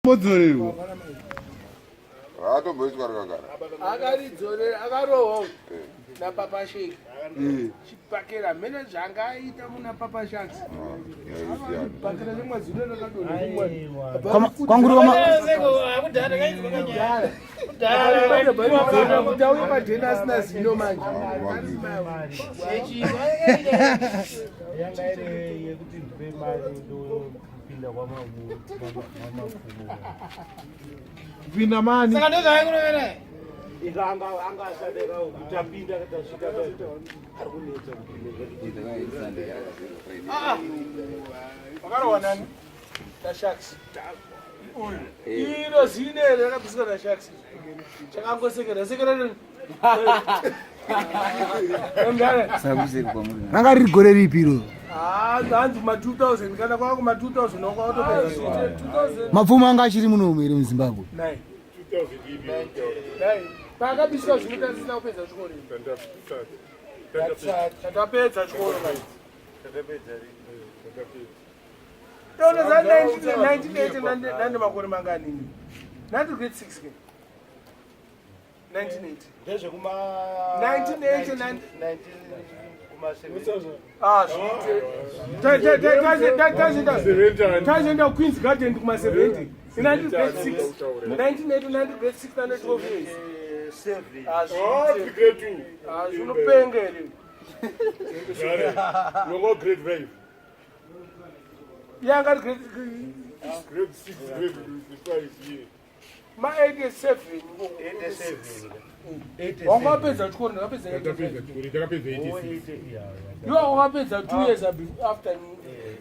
Rakambodzorerwa. Rakatomboiswa rikagara. Akaridzorera, akarohwa napapa Sheki. Chipakera mene zvanga aita muna Papa Shaks. Pakera rimwe zino rakadonha rimwe. Kwanguri kwama Kuti auye padheni asina zino manje. Yanga iri yekuti ndipe mari ndopinda kwamapfumo. Kupinda mani. Saka ndozvaikurovera. Anga anga asadeka kuti tapinda, tasvika, ari kunetsa kupinda. Wakarohwa nani? NaShaks. Iro zino iri rakabviswa naShaks. Chakangosekera sekera. Ranga riri gore ripi iro? Hanzi kuma 2000, kana kwava kuma 2000 wakwatopedza 2000. Mapfumo anga achiri munomu here muZimbabwe? 9 paakabiswa zvino tasina kupedza chikoro, tatapedza chikoro kai. Toona za 1980, nande makore manganini? Nandi grade 6 ke 1980. Ndezvekuma 1980. Kuma 70. Ah, tazoenda Queens Garden kuma 70. Inandi grade 6, 1980, nandi grade 6, nandi 12 years. Seven. Ah, ah, zvinopenga here? Yongo grade 5. Yanga ri grade Grade 6, grade 5, yeah. Ma 87. 87. Wanga wapedza chikoro, ndakapedza Takapedza 85. chikoro, takapedza 86. Iwe wakapedza 2 years after me,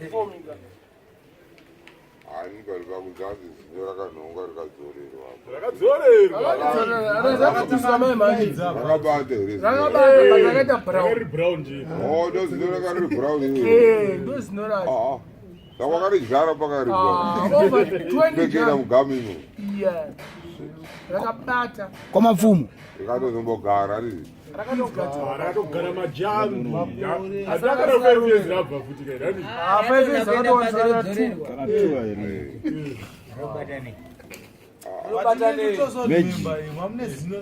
before me. Hani pari pakunzanzi zino rakanhongwa rikadzorerwa. Rakadzorerwa. Rakabviswa mai manje. Rakabata here zino? Rakabata, but rakaita brown. Rakari brown nje. Oh, ndo zino rakari brown iwe. Eh, ndo zino racho. Ah, saka wakaridyara pakari. Ah, over 20. Pekera mugamu imo. Yeah. Rakabata. Kwamapfumo. Rikatozombogara riri. Rakatogadzirwa. Rakatogara majambi. Asi akana 5 years rabva futi kai. Rani. Ah, 5 years akatowanzana 2. Mamune zino.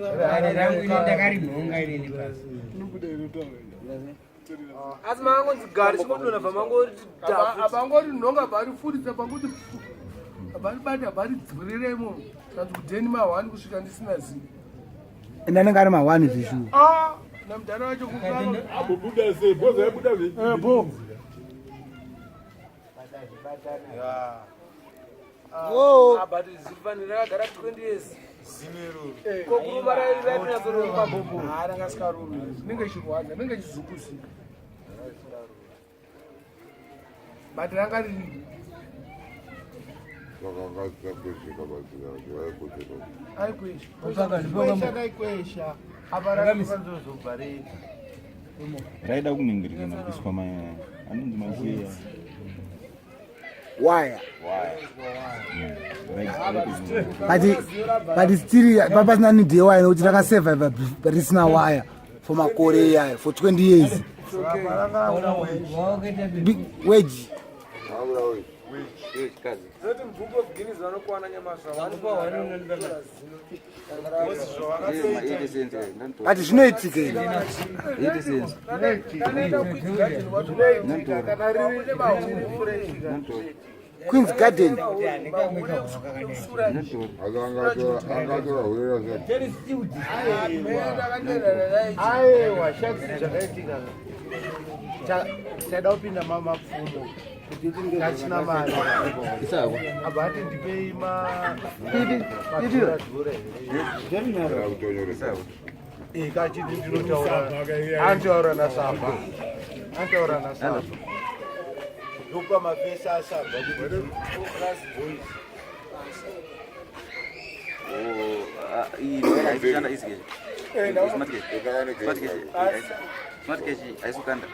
Ndakarinhonga inini pasi. Asi makangonzi gari chingodonha, bva mangoti dhafu. Abangori nhonga, barifuridza bangoti baribata, baridzoreremo kanzi kudheni ma1 kusvika ndisina zino. Ende anenge ari ma1 zveshuwa. Ah, namudhara wacho. Abubuda sei? Boza yabuda. Bo. Ah, but zirifanira rakagara 20 years. Ko kuruma raitonyatsoruma bobo? Ah, ranga sikarumi, rinenge chirwadza, rinenge chizukuzika, but ranga riri. Saka angasakwezveka pazina racho, vaikwezveka. Aikwesha. Kwesha kaikwesha apa rakazozobva rega. Raida kuningirikana kuiswa anonzi machiya. Waya. But still papasina need yewaya nekuti rakasurviva risina waya for makore iyayo, for 20 years. Big wedge. Akuda wei. Zoti muBook of Guinness vanokwana nyamaswa. But zvinoitika here? Kanoenda Queens Garden. Kana riri fresh. Queens Garden. Asi angatora hurera sei? Aiwa, shakisi, zvakaitika, taida kupinda mamapfumo tachina mari, abva ati ndipei madhuradhura. Kutonyoresa. Kachiti ndinotaura, anotaura nasamba, anotaura nasamba, ndokupa mafesi asamba kuti boys. Smart cash. Smart cash haisukanda.